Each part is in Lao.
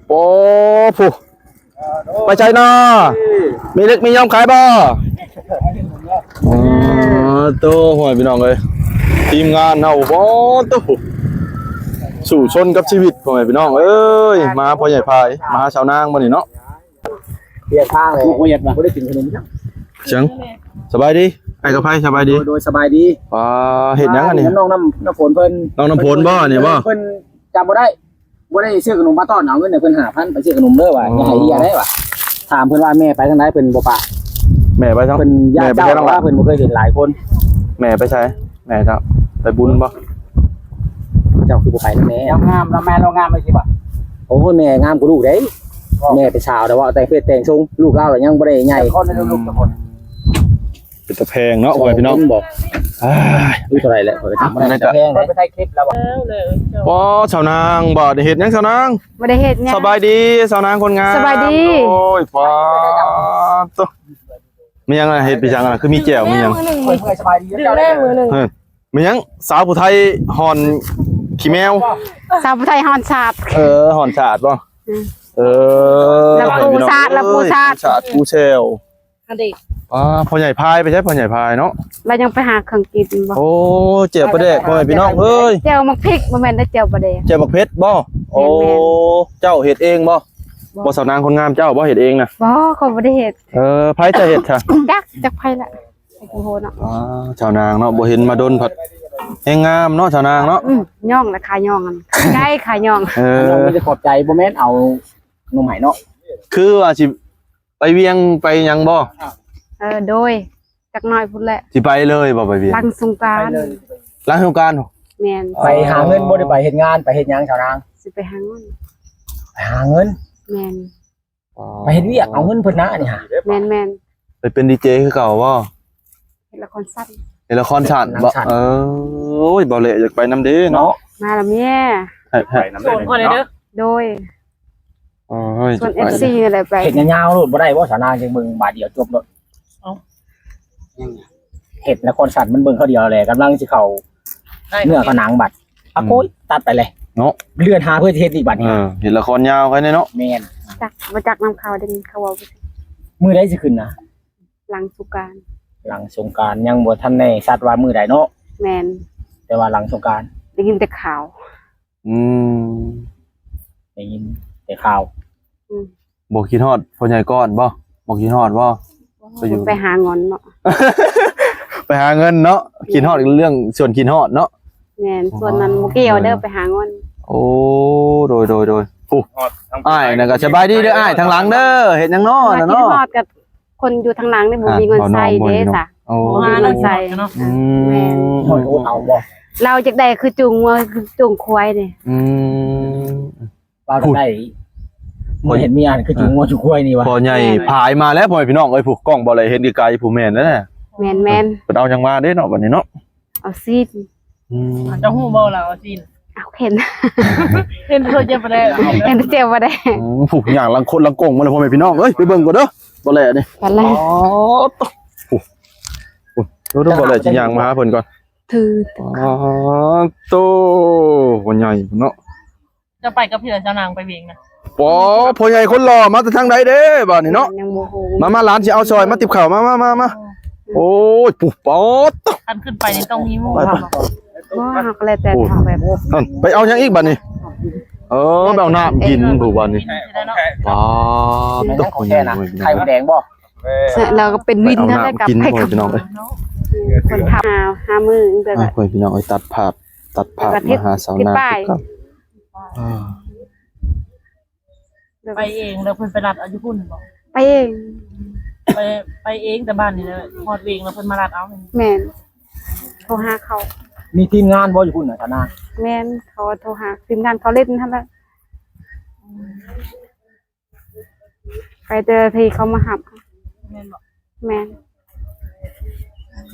ໂອ້ ຜູ້ ໄປໃສນໍ? ມີເຫຼັກມີຍອມຂາຍບໍ່? ອໍ ໂຕ ໂອ້ຍ ພີ່ນ້ອງເອີຍ ທີມງານເຮົາ ໂອ້ ໂຕ ສູ້ຊົນກັບຊີວິດ ພໍ່ແມ່ພີ່ນ້ອງເອີຍ. ມາຫາພໍ່ໃຫຍ່ພາຍ ມາຫາສາວນາງມື້ນີ້ເນາະ. ປ່ຽນທາງເລີຍ ບໍ່ຢາກ ບໍ່ໄດ້ກິນຂະໜົມ. ຫຍັງ? ສະບາຍດີ ອ້າຍກັບໃຜ? ສະບາຍດີ ໂດຍ ສະບາຍດີ. ອ່າ ເຮັດຫຍັງອັນນີ້? ນ້ອງນ້ຳ ນ້ຳຝົນເພິ່ນ ນ້ອງນ້ຳຝົນບໍ່? ນີ້ບໍ່? ເພິ່ນຈຳບໍ່ໄດ້ ບໍ່ໄດ້ຊື້ຂະໜົມມາຕ້ອນ ເອົາເງິນໃຫ້ເພິ່ນຫ້າພັນ ໄປຊື້ຂະໜົມເດີວ່າ. ອໍ ຢ່າໃຫ້ເຫຍໄດ້ວ່າ. ຖາມເພິ່ນວ່າແມ່ໄປທາງໃດ ເພິ່ນບໍ່ປາກ. ແມ່ໄປທາງ ແມ່ໄປທາງ ເພິ່ນຢ້ານເຈົ້າ ເພາະວ່າເພິ່ນບໍ່ເຄີຍເຫັນຫຼາຍຄົນ. ແມ່ໄປໃສ? ແມ່ເຈົ້າໄປບຸນບໍ່? ເຈົ້າຄືບໍ່ໄປນຳແມ່? ລາວງາມ ລາວແມ່ ລາວງາມໄປຊິບໍ່? ໂອ້ຍ ແມ່ງາມກວ່າລູກເດ້. ແມ່ເປັນສາວແລ້ວ ເວົ້າແຕ່ງເພດແຕ່ງຊົງ ລູກລາວລະຍັງບໍ່ໄດ້ໃຫຍ່. ເປັນຕາແພງເນາະ ພໍ່ແມ່ພີ່ນ້ອງ. ບໍ່ ອ້າຍ ອາຍຸເທົ່າໃດແລ້ວ ຂ້ອຍກໍຈຳບໍ່ໄດ້. ແພງເດ້ ໄປຖ່າຍຄລິບແລ້ວບໍ່? ບໍ່ ສາວນາງບໍ່ໄດ້ເຮັດຫຍັງ ສາວນາງ. ບໍ່ໄດ້ເຮັດຫຍັງ. ສະບາຍດີ ສາວນາງຄົນງາມ. ສະບາຍດີ. ໂອ້ຍ ປ້າໂຕ ມີຫຍັງນະ? ເຮັດໄປຫຍັງນະ? ຄືມີແຈ່ວ ມີຫຍັງ? ມື້ໜຶ່ງ ເມື່ອຍ ສະບາຍດີ ດື່ມແດ່ມື້ໜຶ່ງ. ເອີ ແມ່ນຫຍັງ? ສາວຜູ້ໄທຮ່ອນຂີ້ແມວ ສາວຜູ້ໄທຮ່ອນສາດ. ເອີ ຮ່ອນສາດບໍ່? ອືມ ເອີ ລະປູສາດ ລະປູສາດ ສາດປູແຊວ. ອັນເດ ອ່າ ພໍ່ໃຫຍ່ພາຍໄປໃສ? ພໍ່ໃຫຍ່ພາຍເນາະ ລະຍັງໄປຫາເຄື່ອງກິນບໍ່? ໂອ້ ແຈ່ວປາແດກ ພໍ່ແມ່ພີ່ນ້ອງເອີຍ. ແຈ່ວໝາກພິກ ບໍ່ແມ່ນເດ້ ແຈ່ວປາແດກ. ແຈ່ວໝາກເຜັດບໍ່? ໂອ້ ແມ່ນໆ. ເຈົ້າເຮັດເອງບໍ່? ບໍ່ ສາວນາງຄົນງາມ ເຈົ້າບໍ່ເຮັດເອງນະ? ບໍ່ ຂ້ອຍບໍ່ໄດ້ເຮັດ. ເອີ ໃຜຈະເຮັດຊະ? ຈັກ ຈັກໃຜລະ ບໍ່ຮູ້ເນາະ. ອ່າ ສາວນາງເນາະ ບໍ່ເຫັນມາດົນພັດ ແຮງງາມເນາະ ສາວນາງເນາະ. ອືມ ຍ້ອງລະຂາຍ້ອງ ໃກ້ຂາຍ້ອງ. ເອີ ຂາຍ້ອງມີແຕ່ຂອບໃຈ ບໍ່ແມ່ນເອົາໜົມໃຫ້ເນາະ. ຄືວ່າຊິໄປວຽງໄປຫຍັງບໍ່? ເອີ ໂດຍ ຈັກໜ້ອຍພຸ້ນແຫຼະ. ຊິໄປເລີຍບໍ່? ໄປວຽງ ຫຼັງສົງການ. ຫຼັງສົງການ? ແມ່ນ. ໄປຫາເງິນບໍ່ ຫຼືໄປເຮັດງານ ໄປເຮັດຫຍັງ ສາວນາງ? ຊິໄປຫາເງິນ. ໄປຫາເງິນ? ແມ່ນ. ອໍ ໄປເຮັດວຽກເອົາເງິນເພິ່ນນະນີ້ຫາ. ແມ່ນໆ. ໄປເປັນດີເຈຄືເກົ່າບໍ່? ເຮັດລະຄອນສັ້ນ. ເຮັດລະຄອນສັ້ນບໍ່? ເອີ ໂອ້ຍ ບໍ່ແຫຼະ ຢາກໄປນຳເດ້ເນາະ. ມາລະແມ່ ໃຫ້ ໃຫ້ ໂສນກ່ອນເດີ. ໂດຍ ໂອ້ຍ ສ່ວນເອັຟຊີນີ້ແຫຼະໄປ. ເຮັດຍາວໆໂລດບໍ່ໄດ້ບໍ່ ສາວນາງ? ຈັ່ງເບິ່ງບາດດຽວຈົບໂລດ. ເອົ້າ ເຮັດລະຄອນສັ້ນມັນເບິ່ງຄາວດຽວແຫຼະ ກຳລັງຊິເຂົ້າເນື້ອເຂົ້າໜັງບາດ. ອາ ໂອ້ຍ ຕັດໄປເລີຍເນາະ. ເລື່ອນຫາເພື່ອຊິເຮັດອີກບາດນີ້. ເອີ ເຮັດລະຄອນຍາວໄປແນ່ເນາະ. ແມ່ນ. ຈັກ ບໍ່ຈັກນຳເຂົາເດ້ ເຂົາເວົ້າ. ມື້ໃດຊິຂຶ້ນນະ? ຫຼັງສົງການ. ຫຼັງສົງການ ຍັງບໍ່ທັນແນ່ຊັດວ່າມື້ໃດເນາະ. ແມ່ນ. ແຕ່ວ່າຫຼັງສົງການ ໄດ້ຍິນແຕ່ຂ່າວ. ອືມ ໄດ້ຍິນແຕ່ຂ່າວ. ອືມ ບໍ່ຄິດຮອດພໍ່ໃຫຍ່ກ້ອນບໍ່? ບໍ່ຄິດຮອດບໍ່? ໄປຢູ່ ໄປຫາເງິນເນາະ ໄປຫາເງິນເນາະ. ແມ່ນ. ຄິດຮອດເລື່ອງສ່ວນຄິດຮອດເນາະ. ແມ່ນ. ສ່ວນນັ້ນບໍ່ກ່ຽວເດີ ອໍ ໄປຫາເງິນ. ໂອ້ ໂດຍ ໂດຍ ໂດຍ. ຜູ້ ອ້າຍນັ້ນກໍສະບາຍດີເດີອ້າຍ ທາງຫຼັງເດີ. ເຮັດຫຍັງເນາະ ມາ ນະເນາະ? ຄິດຮອດກັບຄົນຢູ່ທາງຫຼັງນີ້ ບໍ່ມີເງິນໃຊ້ເດ້ຊະ. ໂອ້ ບໍ່ມີເງິນໃຊ້ເນາະ. ອືມ ແມ່ນ. ໂອ້ຍ ເອົາບໍ່? ລາວຢາກໄດ້ຄືຈູງງົວ ຄືຈູງຄວາຍນີ້. ອືມ ລາວຢາກໄດ້ ຜູ້ ເມື່ອເຫັນເມຍຄືຈູງງົວຈູງຄວາຍນີ້ວ່າ. ພໍ່ໃຫຍ່ ແມ່ນ ພາຍມາແລ້ວ ພໍ່ແມ່ພີ່ນ້ອງເອີຍ. ຜູ້ ກ້ອງບໍ່ໄດ້ເຫັນໄກໆ ຜູ້ ແມ່ນແລ້ວນະ. ແມ່ນໆ. ເອີ ເພິ່ນເອົາຫຍັງມາເດ້ເນາະ ບັດນີ້ເນາະ. ເອົາຊີ້ນ. ອືມ ເຈົ້າຮູ້ບໍ່ລາວເອົາຊີ້ນ? ເອົາເຫັນ ເຫັນໂຕເຈັບປະແດກ ເຫັນເຈັບປະແດກ. ອືມ ຜູ້ ຍ່າງຫຼັງຄົນຫຼັງກົງມາເລີຍ ພໍ່ແມ່ພີ່ນ້ອງເອີຍ. ໄປເບິ່ງກ່ອນເດີ ບໍ່ແລນີ້. ອໍ ໂອ້ ໂອ້ ບໍ່ແລຊິຍ່າງມາຫາເພິ່ນກ່ອນ. ຖື ອໍ ໂຕ ບໍ່ໃຫຍ່ເນາະ. ເຈົ້າໄປກັບເທື່ອ ເຈົ້ານາງໄປວຽງນະ. ປໍ ພໍ່ໃຫຍ່ຄົນຫຼໍ່ມາແຕ່ທາງໃດເດ້ບາດນີ້ເນາະ. ຍັງບໍ່ຮູ້. ມາ ມາ ຫຼານຊິເອົາຊ່ອຍ ມາຕິບເຂົ້າ ມາ ມາ ມາ ມາ. ໂອ້ຍ ປຸບ ປອດ. ຄັນຂຶ້ນໄປນີ້ຕ້ອງມີໝູ່. ໄປ ໄປ ບໍ່ ເຮົາກໍແລ້ວແຕ່ ໂອ້ຍ ທາງແບບ. ນັ້ນ ໄປເອົາຫຍັງອີກບາດນີ້? ເອີ ໄປເອົານ້ຳກິນຜູ້ບາດນີ້. ປອດ ຕົກ ຂອງແທ້ນະ ໄຂ່ມົດແດງບໍ່? ແລ້ວກໍເປັນວິນ ໄປເອົານ້ຳກິນ ແລ້ວກໍໄປກັບ ພີ່ນ້ອງເອີຍ. ຄົນຫາ ຫາມື້ເດີ. ອ່າ ພໍ່ແມ່ພີ່ນ້ອງເອີຍ ຕັດພາບ ຕັດພາບມາຫາສາວນາງຄືເກົ່າ. ໄປເອງ ແລ້ວເພິ່ນໄປລັດເອົາຢູ່ພຸ້ນບໍ່? ໄປເອງ. ໄປ ໄປເອງແຕ່ບ້ານນີ້ແຫຼະ ຮອດວຽງແລ້ວເພິ່ນມາລັດເອົາ. ແມ່ນ. ໂທຫາເຂົາ. ມີທີມງານບໍ່ຢູ່ພຸ້ນນະ ສາວນາງ? ແມ່ນ ເຂົາໂທຫາທີມງານເຂົາຫຼິ້ນຫັ້ນແຫຼະ. ໄປແຕ່ທີ່ເຂົາມາຮັບ. ແມ່ນບໍ່? ແມ່ນ.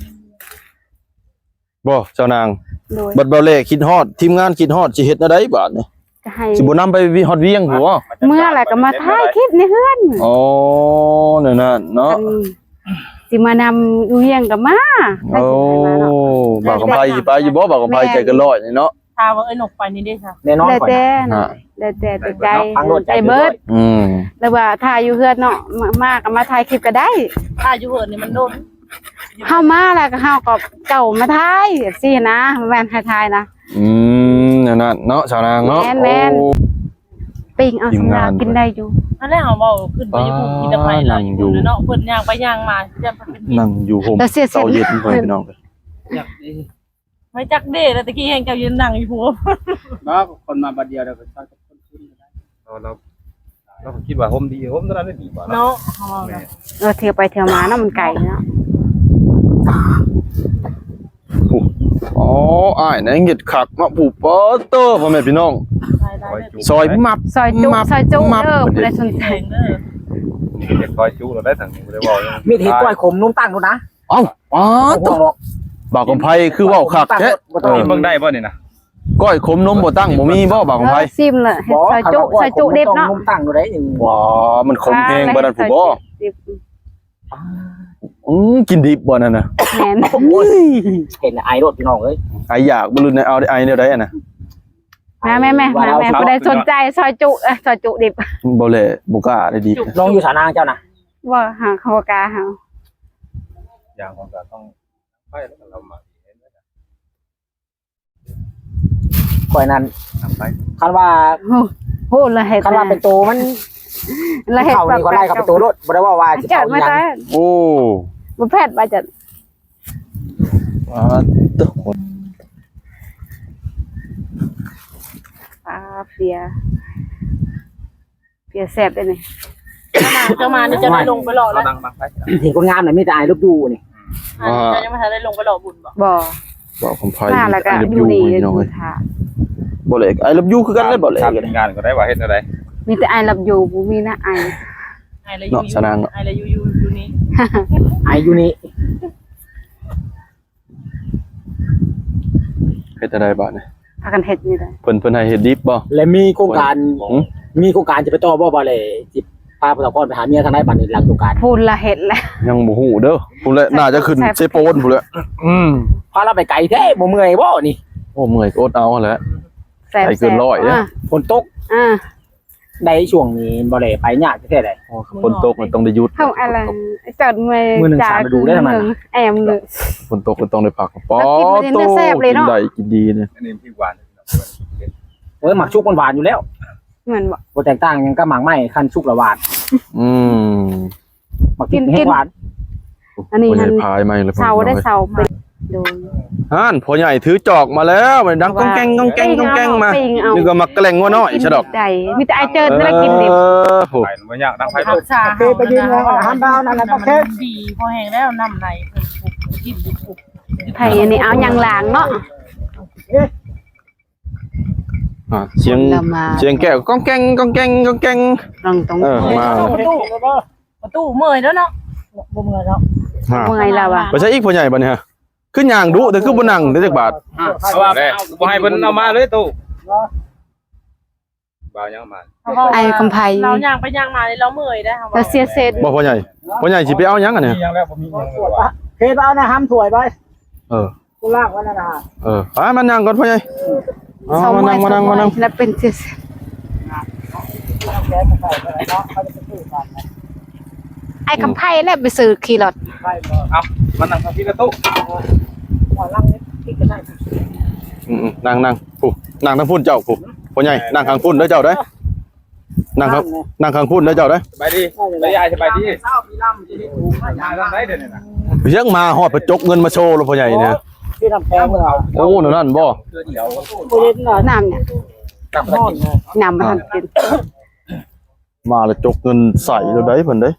ບໍ່ ເຈົ້ານາງ. ໂດຍ. ບັດເບົາແລຄິດຮອດ ທີມງານຄິດຮອດ ຊິເຮັດແນວໃດບາດນີ້? ກໍໃຫ້ ຊິບໍ່ນຳໄປວິ ຮອດວຽງພຸ້ນບໍ່? ເມື່ອແລ້ວກໍມາຖ່າຍຄລິບໃນເຮືອນ. ອໍ ແນວນັ້ນເນາະ. ຊິມານຳຢູ່ວຽງກໍມາ. ໂອ້ ບ່າວຄຳໄພຊິໄປຢູ່ບໍ່? ບ່າວຄຳໄພ ແມ່ນ ໃຈເກີນຮ້ອຍນີ້ເນາະ. ຖ້າວ່າເອື້ອຍນົກໄປນີ້ເດ້ຊະ? ແນ່ນອນ ແລ້ວແຕ່ ຂ້ອຍນະ ແລ້ວແຕ່ ແຕ່ໃຈ ຟັງໂລດ ໃຈເບິດ ໃຈເບິດ ອືມ ຫຼືວ່າຖ້າຢູ່ເຮືອນເນາະ ມາ ມາກໍມາຖ່າຍຄລິບກໍໄດ້. ຖ້າຢູ່ເຮືອນນີ້ມັນດົນ ເຮົາມາແລ້ວກໍເຮົາກໍເຈົ້າມາຖ່າຍຈັ່ງຊີ້ນະ ແມ່ນໃຫ້ຖ່າຍນະ. ອືມ ແນວນັ້ນເນາະ ສາວນາງເນາະ. ແມ່ນໆ ໂອ້ ປີ້ງເອົາ ທີມງານ ສຳລັບກິນໄດ້ຢູ່. ອັນແລກເຮົາເວົ້າຂຶ້ນໄປຢູ່ ອ່າ ກິນແຕ່ໄປ ນັ່ງຢູ່ເນາະ ເພິ່ນຍ່າງໄປຍ່າງມາ ຈະເປັນ ນັ່ງຢູ່ຮົ່ມ ແລ້ວເສຍ ເຊົາເຢັນ ເພິ່ນພີ່ນ້ອງ ຢາກ ໄປຈັກເດ້ ແລ້ວຕະກີ້ແຮ່ງເຈົ້າຢືນນັ່ງຢູ່ພຸ້ນ. ບໍ່ ຄົນມາບາດດຽວ ແລ້ວກໍເຊົາຈັກຄົນຄືນກໍໄດ້. ເອີ ລາວ ລາວກໍຄິດວ່າຮົ່ມດີ ຮົ່ມເທົ່ານັ້ນແຫຼະດີກວ່າເນາະ ເນາະ. ເອີ ທ່ຽວໄປທ່ຽວມາເນາະ ມັນໄກເນາະ. ໂອ້ ອ້າຍນະ ເຮັດຄັກເນາະ ຜູ້ປາເຕີ ພໍ່ແມ່ພີ່ນ້ອງ ໄດ້ໆ ຊອຍມັບ ຊອຍຈຸ ມັບ ຊອຍຈຸ ມັບ ເດີ ຜູ້ໃດສົນໃຈເດີ ເຮັດຊອຍຈຸ ເຮົາໄດ້ທາງນີ້ບໍ່ໄດ້ເວົ້າຫຍັງ ມີແຕ່ເຮັດກ້ອຍຂົມນົມຕັ້ງໂລດນະ. ເອົ້າ ປາດໂທ້ ບ່າວຄຳໄພຄືເວົ້າຄັກແທ້. ເອີ ເບິ່ງໄດ້ບໍ່ນີ້ນະ ກ້ອຍຂົມນົມບໍ່ຕັ້ງ ບໍ່ມີບໍ່ບ່າວຄຳໄພ? ເອີ ຊີມລະ ເຮັດຊອຍຈຸ ຊອຍຈຸດິບເນາະ ນົມຕັ້ງຢູ່ໃດ. ວ້າ ມັນຂົມແຮງປານນັ້ນພຸ້ນບໍ່? ອືມ ກິນດິບບໍ່ນັ້ນນະ? ແມ່ນ ໂອ້ຍ ເຫັນໄອໂລດພີ່ນ້ອງເອີຍ ໄອຢາກບໍ່ ຫຼືໄອແນວໃດຫັ້ນນະ? ມາແມ່ໆ ມາແມ່ ຜູ້ໃດສົນໃຈຊອຍຈຸ ເອີ ຊອຍຈຸດິບ ບໍ່ແຫຼະ ບໍ່ກ້າໄດ້ດິບ. ນ້ອງຢູ່ສານາງເຈົ້ານະ? ບໍ່ ຫາເຂົາບໍ່ກ້າເຮົາ ຢ່າງຂອງກໍຕ້ອງໄປແລ້ວກໍລຳມາ ຂ້ອຍນັ້ນ ຄັນວ່າ ໂອ້ ລະເຮັດ ຄັນວ່າເປັນໂຕມັນ ລະເຮັດ ເຂົ້ານີ້ກໍໄດ້ ເຂົ້າເປັນໂຕໂລດ ບໍ່ໄດ້ເວົ້າວ່າຊິເຂົ້າຫຍັງ. ໂອ້ ບໍ່ແພດວ່າຈະ ປາດໂທ້ ປາເຟຍ ເຟຍແຊບເດ້ນີ້. ເຈົ້າມາ ເຈົ້າມານີ້ເຈົ້າໄດ້ລົງໄປເລາະແລ້ວ ເຫັນຄົນງາມນະ ມີແຕ່ I love you ນີ້. ອ່າ ເຈົ້າຍັງບໍ່ທັນໄດ້ລົງໄປເລາະບຸນບໍ່? ບໍ່ ບໍ່ຄຳໄພ ມາແລ້ວກໍຢູ່ນີ້ ບໍ່ແຫຼະ I love you ຄືກັນເດ້ ບໍ່ແຫຼະ ງານກໍໄດ້ວ່າເຮັດແນວໃດ ມີແຕ່ I love you ບໍ່ມີນະ I ເນາະ ສະນາງເນາະ I love you ຢູ່ນີ້ I ຢູ່ນີ້. ເຮັດຈັ່ງໃດບາດນີ້ ພາກັນເຮັດນີ້ແຫຼະ. ເພິ່ນ ເພິ່ນໃຫ້ເຮັດດິບບໍ່? ແລະມີໂຄງການ ຫື? ມີໂຄງການຈະໄປຕໍ່ບໍ່ ບໍ່ແລະ ຊິພາຜູ້ສາວກ່ອນໄປຫາເມຍທາງໃດບາດນີ້ ຫຼັງສົງການ? ພຸ້ນລະເຮັດແຫຼະ ຍັງບໍ່ຮູ້ເດີ ພຸ້ນແຫຼະ ໜ້າຈະຂຶ້ນເຊໂປນພຸ້ນແຫຼະ. ອືມ ພາລາວໄປໄກແທ້ ບໍ່ເມື່ອຍບໍ່ນີ້? ໂອ້ ເມື່ອຍກໍອົດເອົາຫັ້ນແຫຼະ ໄກເກີນຮ້ອຍເດ້. ຝົນຕົກ ອ່າ ໃນຊ່ວງນີ້ບໍ່ໄດ້ໄປຍາກແທ້ໃດ ຝົນຕົກມັນຕ້ອງໄດ້ຢຸດ ເຮົາອະໄລ ເຈົ້າເມື່ອຍ ມື້ໜຶ່ງສາມລະດູໄດ້ ທາງນັ້ນ ແອມເລີຍ ຝົນຕົກກໍຕ້ອງໄດ້ພັກ. ປາດໂທ້ ກິນແຊບເລີຍເນາະ ກິນໄດ້ກິນດີນີ້ ອັນນີ້ພຣິກຫວານ ເອີ ໝາກສຸກມັນຫວານຢູ່ແລ້ວ ແມ່ນບໍ່? ບໍ່ແຕກຕ່າງຫຍັງກັບໝາກໄມ້ ຄັນສຸກລະຫວານ. ອືມ ໝາກພິກແຮງຫວານ. ອັນນີ້ຫັ້ນ ພາຍໃໝ່ລະ ເຊົາໄດ້ເຊົາເປັນ ໂດຍ ຫັ້ນ ພໍ່ໃຫຍ່ຖືຈອກມາແລ້ວ ມັນດັງກອງແກງ ກອງແກງ ກອງແກງມາ ນຶກວ່າໝາກກະແລັງງົວນ້ອຍຊະດອກ. ມີແຕ່ອ້າຍເຈີນໄດ້ກິນດິບ ເອີ ໂຫ ໄປບໍ່ຍາກ ດັງໄຟ ຮັກສາ ໄປຢືນຢູ່ຫັ້ນດາວນັ້ນນະ ມັນດີພໍແຮງແລ້ວ ນ້ຳໃນເພິ່ນ ກິນຢູ່ ໄຜອັນນີ້ເອົາຫຍັງລ້າງເນາະ. ອ່າ ສຽງ ສຽງແກ້ວ ກອງແກງ ກອງແກງ ກອງແກງ ເອີ ມາ ປະຕູ ປະຕູເມື່ອຍແລ້ວເນາະ ບໍ່ເມື່ອຍແລ້ວ ເມື່ອຍແລ້ວວ່າ. ໄປໃສອີກພໍ່ໃຫຍ່ບາດນີ້ຮະ ຄືຍ່າງດຸແຕ່ຄືບໍ່ນັ່ງແຕ່ຈັກບາດ ເພາະວ່າບໍ່ໃຫ້ເພິ່ນເອົາມາເລີຍຕູ້ ບ່າວຍັງມາ ອ້າຍຄຳໄພ ລາວຍ່າງໄປຍ່າງມາ ລາວເມື່ອຍໄດ໋ ລາວເສຍເຊດ ບໍ່ພໍ່ໃຫຍ່ ພໍ່ໃຫຍ່ຊິໄປເອົາຫຍັງອັນນີ້ ມີຫຍັງແລ້ວ ບໍ່ມີຫຍັງແລ້ວ ເພດວ່ານະ ຫຳຖ້ວຍໄປ ເອີ ກູລາກໄວ້ນະ ເອີ ໄປ ມານັ່ງກ່ອນພໍ່ໃຫຍ່ ເອົາ ມານັ່ງ ມານັ່ງ ມານັ່ງ ແລ້ວເປັນຊື່ ອ້າຍຄຳໄພແຫຼະໄປຊື້ຂີ່ລົດ ເອົາ ມານັ່ງທາງພີ້ລະຕູ້ ອືມໆ ນັ່ງ ນັ່ງ ຜູ້ ນັ່ງທາງພຸ້ນເຈົ້າ ຜູ້ ພໍ່ໃຫຍ່ ນັ່ງທາງພຸ້ນເດີເຈົ້າເດີ. ນັ່ງຂ້າງ ນັ່ງຂ້າງພຸ້ນເດີເຈົ້າເດີ ສະບາຍດີ ສະບາຍດີອ້າຍ ສະບາຍດີ ມາທາງໃດເດີນີ້ນະ ຍັງມາຮອດໄປຈົກເງິນມາໂຊແລ້ວພໍ່ໃຫຍ່ນີ້ ທີ່ນ້ຳແຂງ ໂອ້ ນັ້ນບໍ່ ນ້ຳ ນ້ຳມັນກິນ ມາແລ້ວຈົກເງິນໃສ່ແລ້ວໃດເພິ່ນເດ້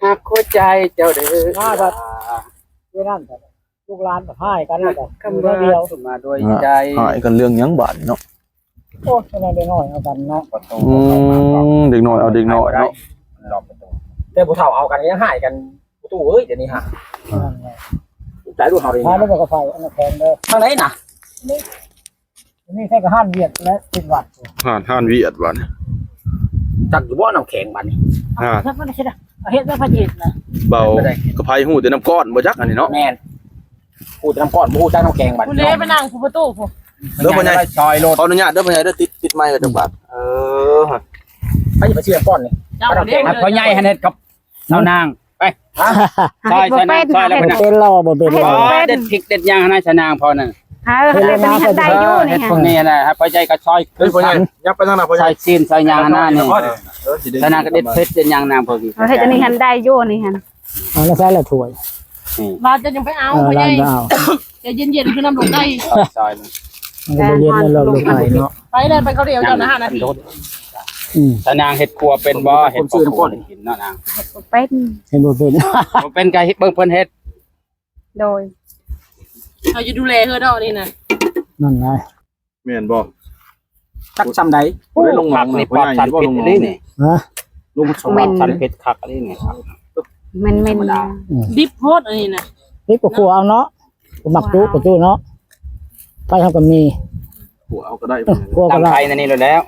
ຮັກຫົວໃຈເຈົ້າເດີ ມາແບບ ທີ່ນັ້ນ ລູກຫຼານກໍຮ້າຍກັນ ແລ້ວກໍຢູ່ແນວດຽວ ມາດ້ວຍໃຈ ຮ້າຍກັນເລື່ອງຫຍັງບາດນີ້ເນາະ ໂອ້ຍ ເດັກນ້ອຍເອົາກັນເນາະ ອືມ ເດັກນ້ອຍເອົາເດັກນ້ອຍເນາະ ແຕ່ຜູ້ເຖົ້າເອົາກັນກໍຍັງຮ້າຍກັນ ປະຕູເອີຍ ດຽວນີ້ຫາ ອ່າ ໃຈລູກເຮົາເດ້ ຫາແລ້ວກໍໄຟ ອັນນັ້ນແຂງເດີ ທາງໃດນະ ນີ້ ນີ້ແທ້ກໍຮ້ານຫວຽດແລະຕິດວັດ ຮ້ານ ຮ້ານຫວຽດບັດນີ້ ຈັກຢູ່ບໍ່ນ້ຳແຂງບັດນີ້ ອ່າ ເຮັດບໍ່ໄດ້ເຮັດ ເຮັດແລ້ວໄປເຮັດນະ ເບົາກະໄພຮູ້ແຕ່ນ້ຳກ້ອນບໍ່ຈັກອັນນີ້ເນາະ ແມ່ນ ຮູ້ແຕ່ນ້ຳກ້ອນ ບໍ່ຮູ້ຈັກນ້ຳແກງບັດ ຜູ້ເດ້ໄປນັ່ງຜູ້ປະຕູຜູ້ ເດີພໍ່ໃຫຍ່ ຊອຍໂລດ ຂໍອະນຸຍາດເດີພໍ່ໃຫຍ່ເດີ ຕິດ ຕິດໄມค์ໄວ້ຈັກບາດ ເອີ ໃຜຈະໄປຊື້ນ້ຳກ້ອນນີ້ ເຈົ້າເດ້ ພໍ່ໃຫຍ່ຫັ້ນເຮັດກັບ ສາວນາງ ໄປ ຮະ ຊອຍ ຊອຍນາງ ຊອຍແລ້ວ ເຮັດບໍ່ເປັນ ເຮັດບໍ່ເປັນ ເດັດພິກເດັດຫຍັງຫັ້ນນະ ສາວນາງພໍ່ນັ້ນ ເອີ ເຮັດແນວນີ້ຫັ້ນໄດ້ຢູ່ນີ້ ເຮັດພວກນີ້ຫັ້ນນະ ພໍ່ໃຫຍ່ກໍຊອຍ ເຮີ້ຍ ພໍ່ໃຫຍ່ ຍັບໄປທາງນັ້ນ ພໍ່ໃຫຍ່ ຊອຍຊີ້ນ ຊອຍຫຍັງຫັ້ນນະນີ້ ເອີ ສາວນາງກໍເດັດເຜັດເດັດຫຍັງນາງພວກນີ້ ເຮັດອັນນີ້ຫັ້ນໄດ້ຢູ່ນີ້ຫັ້ນ ເອົາແລ້ວໃສ່ລະຖ້ວຍ ວ່າຈະຍັງໄປເອົາ ເອີ ພໍ່ໃຫຍ່ ແຕ່ເຢັນໆ ຄືນ້ຳລົງໄກ່ ຊອຍ ມັນກໍບໍ່ເຢັນແລ້ວ ລົງໄກ່ເນາະ ໄປແລ້ວ ໄປເຂົາດຽວເຈົ້ານະ ຫ້ານາທີ ອືມ ສາວນາງເຮັດຄົວເປັນບໍ່? ເຮັດຄົວໃຫ້ກິນເນາະນາງ ເຮັດບໍ່ເປັນ ເຮັດບໍ່ເປັນ ບໍ່ເປັນກໍເຮັດ ເບິ່ງເພິ່ນເຮັດ ໂດຍ ເຮົາຈະດູແລເຮືອນເຮົານີ້ນະ ນັ້ນນະ ແມ່ນບໍ່? ຈັກຊ່ຳໃດ ໂອ້ ຜັກນີ້ປອດສານພິດອີ່ຫຼີນີ້ ຮະ ລົງມາສອງ ສານພິດຄັກອີ່ຫຼີນີ້ ແມ່ນໆ ອືມ ດິບໂພດອັນນີ້ນະ ດິບກໍຂົ້ວເອົາເນາະ ໝາກຈຸກະຈຸເນາະ ໄຟເຮົາກໍມີ ຂົ້ວເອົາກໍໄດ້ ເອີ ຂົ້ວກໍໄດ້ ຕຳໄທໃນນີ້ໂລດແລ້ວ